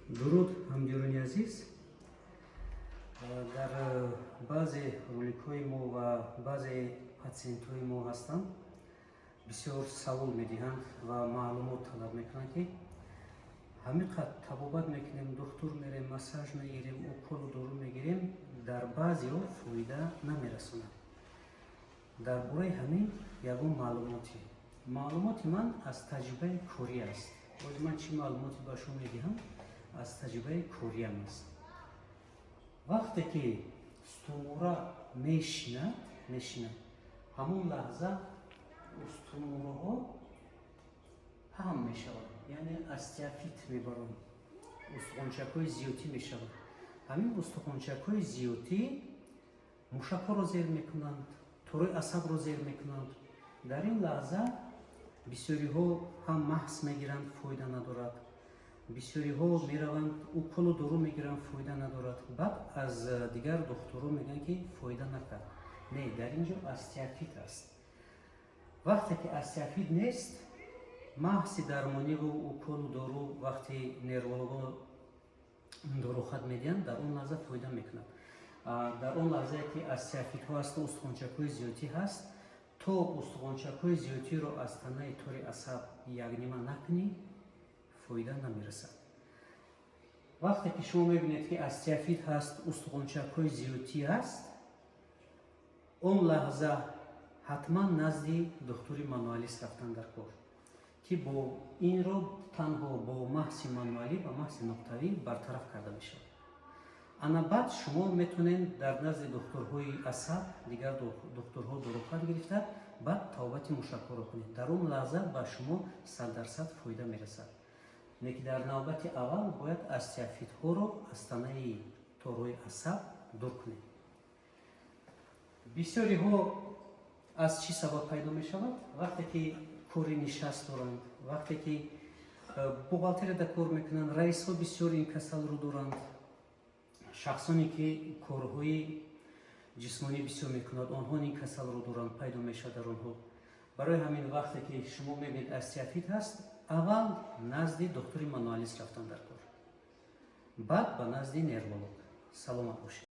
Дуруд, ҳамдиёрони азиз. Дар баъзе роликҳои мо ва баъзе патсиентҳои мо ҳастанд, бисёр савол медиҳанд ва маълумот талаб мекунанд, ки ҳамин қад табобат мекунем, духтур мерем, массаж мегирем, уколу дору мегирем, дар баъзеҳо фоида намерасонад. Дар бораи ҳамин ягон маълумоте? Маълумоти ман аз таҷрибаи корӣ аст. Боз ман чӣ маълумоте ба шумо медиҳам, аз таҷрибаи кориам аст. Вақте ки устумура мешинад, ҳамон лаҳза устумураҳо паҳн мешавад, яъне остеофит мебаранд, устухончакҳои зиёдтӣ мешавад. Ҳамин устухончакҳои зиёдтӣ мушакҳоро зер мекунанд, торои асабро зер мекунанд. Дар ин лаҳза бисёриҳо ҳам маҳз мегиранд, фоида надорад. Бисёриҳо мераванд, уколу дору мегиранд, фоида надорад. Баъд аз дигар духтурон мегӯянд, ки фоида накард. Не, дар ин ҷо остеофит аст. Вақте ки остеофит нест, маҳзи дармониву уколу дору, вақте нерволого дорухат медиҳанд, дар он лаҳза фоида мекунад. Дар он лаҳзае ки остеофитҳо ҳасту устухончакҳои зиёдтӣ ҳаст, то устухончакҳои зиёдтиро аз танаи тори асаб якнима накунӣ, фоида намерасад. Вақте ки шумо мебинед, ки остеофит ҳаст, устухончакҳои зиёдтӣ ҳаст, он лаҳза ҳатман назди духтури мануалист рафтан дар кор, ки бо инро танҳо бо маҳзи мануалӣ ва маҳзи нуқтавӣ бартараф карда мешавад. Ана баъд шумо метавонед дар назди духтурҳои асаб, дигар духтурҳо дорухат гирифта, баъд табобати мушакҳоро кунед. Дар он лаҳза ба шумо 100% фоида мерасад. Лекин дар навбати аввал бояд остеофитҳоро аз танаи торҳои асаб дур кунед. Бисёриҳо аз чӣ сабаб пайдо мешавад? Вақте ки кори нишаст доранд, вақте ки бухгалтерияда кор мекунанд, раисҳо бисёр ин касалро доранд. Шахсоне ки корҳои ҷисмонӣ бисёр мекунанд, онҳо ин касалро доранд, пайдо мешавад дар онҳо. Барои ҳамин, вақте ки шумо мебинед, остеофит ҳаст, аввал назди духтури мануалист рафтан дар кор, баъд ба назди нерволог. Саломат бошед.